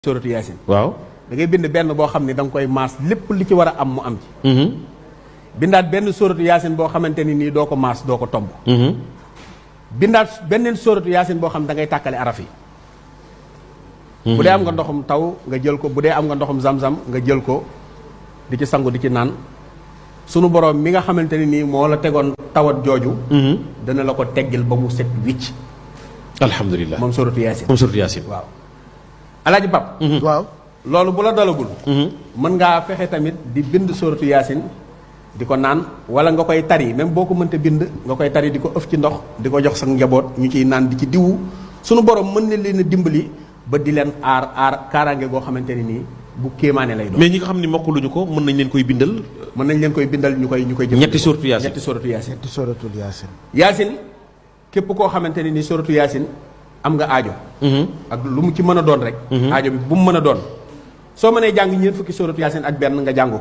suratu yaasin waaw da ngay bind benn boo xam ne da nga koy maas lépp li ci war a am mu am ci bindaat benn suratu yaasin boo xamante ni nii doo ko maas doo ko tomb bindaat beneen suratu yaasin boo xam ne da ngay tàkkale araf yi bu dee am nga ndoxum taw nga jël ko bu dee am nga ndoxum zam-zam nga jël ko di ci sangu di ci naan sunu borom mi nga xamante ni nii moo la tegoon tawat jooju dana la ko teggil ba mu set wicc alhamdulilah moom suratu yaasin waaw alaaji Pap waaw loolu bu la dalagul mën ngaa fexe tamit di bind suratu yaasin di ko naan wala nga koy tari même boo ko mënta bind nga koy tari di ko ëf ci ndox di ko jox sa njaboot ñu ciy naan di ci diwu sunu borom mën na leen a dimbali ba di leen aar kaaraange goo xamante ni nii bu kéemaane lay doon. mais ñi nga xam ne mokkuluñu ko mën nañ leen koy bindal. mën nañ leen koy bindal ñu koy jëf ñetti suratu yaasin ñetti suratu yaasin. ñetti suratul yaasin. yaasin képp koo xamante ni nii suratu yaasin am nga aajo. ak lu mu ci mën a doon rek. aajo bi bu mu mën a doon. soo mënee jàng ñeent fukki suratu yaasin ak benn nga jàng ko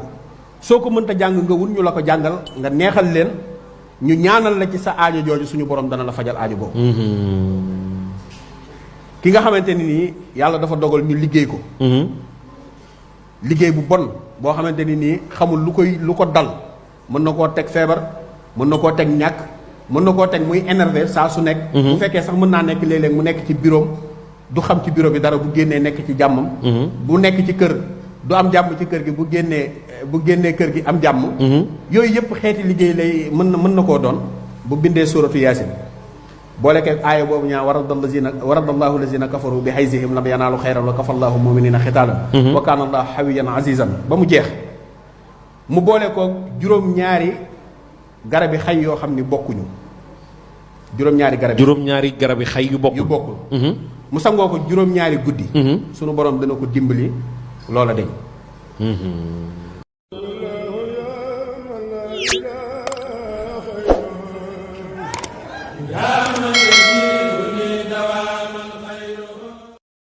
soo ko mënta jàng nga wun ñu la ko jàngal nga neexal leen ñu ñaanal la ci sa aajo jooju suñu borom dana la fajal aajo boobu. ki nga xamante ni nii yàlla dafa dogal ñu liggéey ko. liggéey bu bon boo xamante ni nii xamul lu ko dal mën na koo teg feebar mën na koo teg ñàkk mën na koo teg muy énervé saa su nekk. bu fekkee sax mën naa nekk léeg-léeg mu nekk ci bureau du xam ci bureau bi dara bu génnee nekk ci jàmmam. bu nekk ci kër du am jàmm ci kër gi bu génnee kër gi am jàmm. yooyu yëpp xeeti liggéey lay mën na koo doon bu bindee suratu yaasin boole ko aaya boobu ñaa waradallahu lazina kafaru bi hayzihim lam yanaalu xayran wa kafallahu muminina xitaalan wa kaana allahu xawiyan azizan ba mu jeex mu boole ko juróom-ñaari garabi xay yoo xam ni bokkuñu juróom-ñaari garabi xay yu bokkul mu sangoo ko juróom-ñaari guddi sunu borom dana ko dimbali loola deñ